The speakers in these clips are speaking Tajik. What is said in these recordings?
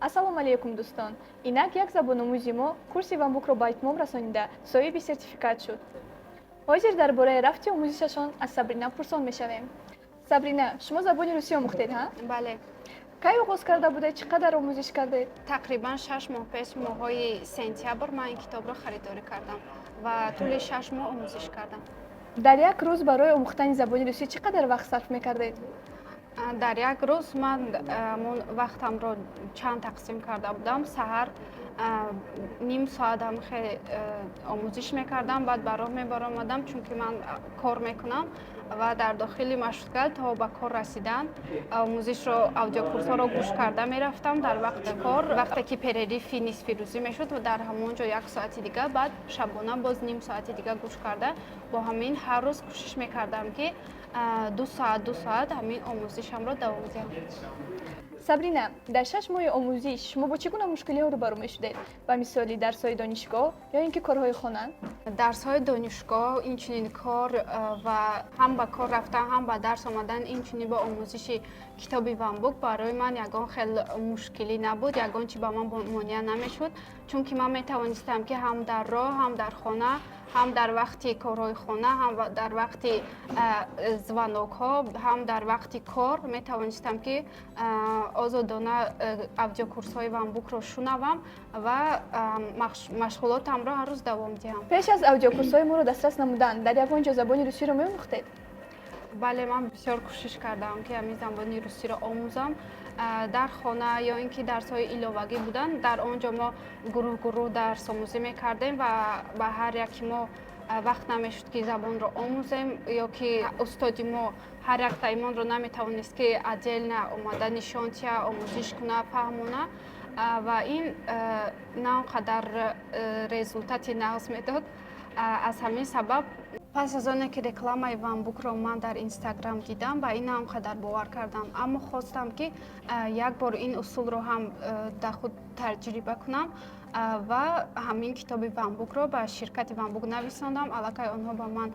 Ассалому алайкум, дӯстон! Инак як забономӯзи мо курси VanBook-ро ба итмом расонида, соҳиби сертификат шуд. Ҳозир дар бораи рафти омӯзишашон аз Сабрина пурсон мешавем. Сабрина, шумо забони русӣ омӯхтед, ҳа? Бале. Кай оғоз карда будед, чӣ қадар омӯзиш кардед? Тақрибан 6 моҳ пеш, моҳҳои сентябр, ман ин китобро харидорӣ кардам ва тӯли 6 моҳ омӯзиш кардам. Дар як рӯз барои омӯхтани забони русӣ чӣ қадар вақт сарф мекардед? Дар як рӯз ман вақтамро чанд тақсим карда будам. Саҳар ним соат ҳамхе омӯзиш мекардам, баъд ба роҳ мебаромадам, чунки ман кор мекунам ва дар дохили маршрутка то ба кор расидан омӯзишро, аудиокурсҳоро гӯш карда мерафтам дар вақти кор. Вақте ки перерыв и нисфирӯзӣ мешуд, дар ҳамон ҷо як соати дига, баъд шабона боз ним соати дига гӯш карда, бо ҳамин ҳар рӯз кӯшиш мекардам, ки 2 соат, 2 соат ҳамин омӯзишамро давом диҳам. Сабрина, дар 6 моҳи омӯзиш шумо бо чӣ гуна мушкилиҳо рӯбарӯ мешудед, ба мисоли дарсҳои донишгоҳ ё ин ки корҳои хона? Дарсҳои донишгоҳ, инчунин кор ва ҳам ба кор рафтан, ҳам ба дарс омадан, инчунин бо омӯзиши китоби VanBook барои ман ягон хел мушкилӣ набуд, ягон чи ба ман монеа намешуд, чунки ман метавонистам, ки ҳам дар роҳ, ҳам дар хона, ҳам дар вақти корҳои хона, ҳам дар вақти звонок ҳо, ҳам дар вақти кор метавонистам, ки озодона аудиокурсҳои VanBook-ро шунавам ва машғулотамро ҳар рӯз давом диҳам. Пеш аз аудиокурсҳои моро дастрас намудан, дар ягон ҷо забони русиро меомӯхтед? Бале, ман бисёр кӯшиш кардам, ки ҳамин забони русиро омӯзам. Дар хона ё ин ки дарсҳои иловагӣ буданд, дар он ҷо мо гурӯҳ гурӯҳ дарсомӯзӣ мекардем ва ба ҳар яки мо вақт намешуд, ки забонро омӯзем, ё ки устоди мо ҳар як таимонро наметавонист, ки отдельно омада нишон тия, омӯзиш куна, фаҳмона, ва ин на он қадар результат и нағз медод. Аз ҳамин сабаб, пас аз оне ки рекламаи VanBook-ро ман дар Инстаграм дидам, ба ин на он қадар бовар кардам, аммо хостам, ки як бор ин усулро ҳам дар худ таҷриба кунам ва ҳамин китоби VanBook-ро ба ширкати VanBook нависондам. Аллакай онҳо ба ман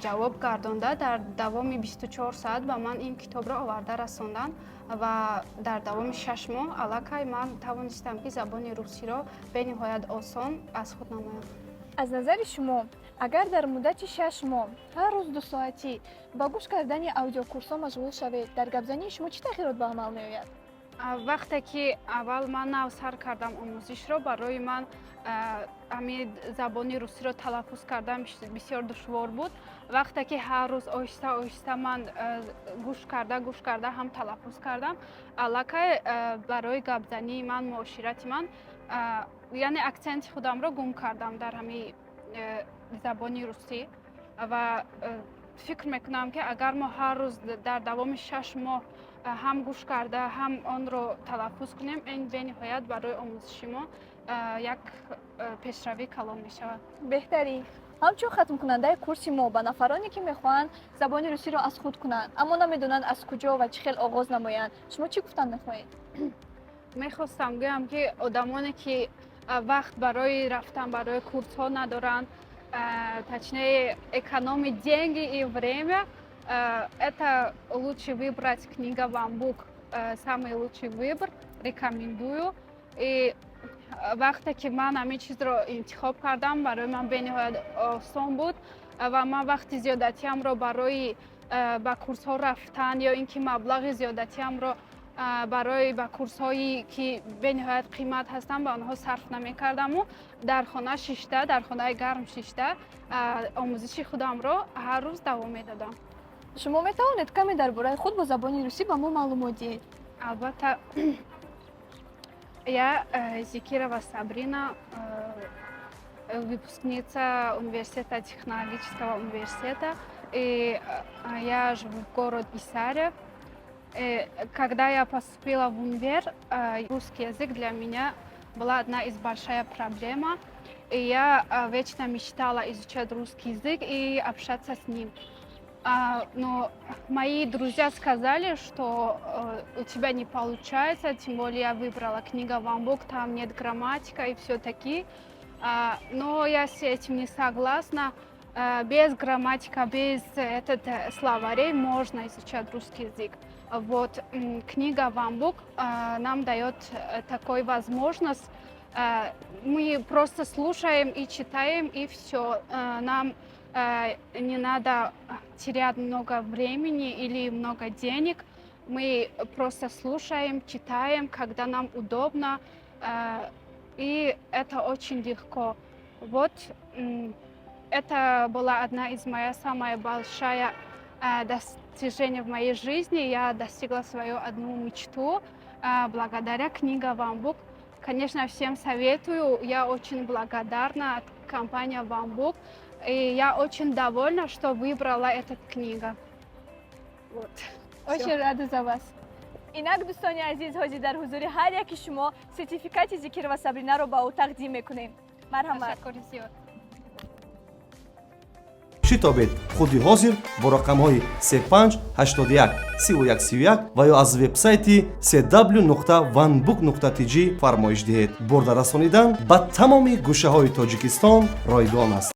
ҷавоб гардонда, дар давоми 24 соат ба ман ин китобро оварда расонданд ва дар давоми 6 моҳ аллакай ман тавонистам, ки забони русиро бениҳоят осон аз худ намоям. Аз назари шумо, агар дар муддати 6 моҳ ҳар рӯз дусоатӣ ба гӯш кардани аудиокурсҳо машғул шавед, дар гапзании шумо чӣ тағйирот ба амал меояд? Вақте ки аввал ман нав сар кардам омӯзишро, барои ман ҳамин забони русиро талаффуз кардан бисёр душвор буд. Вақте ки ҳар рӯз оҳиста оҳиста ман гӯш карда, гӯш карда ҳам талаффуз кардам, аллакай барои гапзании ман, муоширати ман, яъне акценти худамро гум кардам дар ҳамин забони русӣ. Ва фикр мекунам, ки агар мо ҳар рӯз дар давоми 6 моҳ ҳам гӯш карда, ҳам онро талаффуз кунем, ин бениҳоят барои омӯзиши мо як пешравии калон мешавад. Беҳтарин. Ҳамчун хатмкунандаи курси мо ба нафароне, ки мехоҳанд забони русиро аз худ кунанд, аммо намедонанд аз куҷо ва чӣ хел оғоз намоянд, шумо чӣ гуфтан мехоҳед? Мехостам гӯям, ки одамоне ки вақт барои рафтан барои курсҳо надоранд, точнее, экономить деньги и время, это лучше выбрать книга VanBook, самый лучший выбор, рекомендую. И вақте ки ман ҳамин чизро интихоб кардам, барои ман бениҳоят осон буд ва ман вақти зиёдатиамро барои ба курсҳо рафтан ё ин ки маблағи зиёдатиамро барои ба курсҳое ки бениҳоят қимат ҳастанд, ба онҳо сарф намекардаму дар хона шишта, дар хонаи гарм шишта, омӯзиши худамро ҳар рӯз давом медодам. Шумо метавонед каме дар бораи худ бо забони русӣ ба мо маълумот диҳед? Албатта. Я Зикирова Сабрина, выпускница университета, технологического университета, и я живу в город Гисаре. Когда я поступила в универ, русский язык для меня была одна из большая проблема. И я вечно мечтала изучать русский язык и общаться с ним. Но мои друзья сказали, что у тебя не получается, тем более я выбрала книга VanBook, там нет грамматика и все таки. Но я с этим не согласна. Без грамматика, без этот, словарей можно изучать русский язык. Вот книга VanBook нам дает такой возможность. Мы просто слушаем и читаем, и все. Нам не надо терять много времени или много денег. Мы просто слушаем, читаем, когда нам удобно, и это очень легко. Вот это была одна из моя самая большая достижение в моей жизни. Я достигла свою одну мечту благодаря книге VanBook. Конечно, всем советую. Я очень благодарна от компании VanBook. И я очень довольна, что выбрала эту книгу. Вот. Очень рада за вас. Инак, дӯстони азиз, ҳозир дар ҳузури ҳар яки шумо сертификати Зикирова Сабринаро ба ӯ тақдим мекунем. Марҳамат. Ташаккури зиёд. Шитобед, худи ҳозир бо рақамҳои 35 81 31 31 ва ё аз вебсайти cw.onebook.tj фармоиш диҳед. Бурда расонидан ба тамоми гӯшаҳои Тоҷикистон ройгон аст.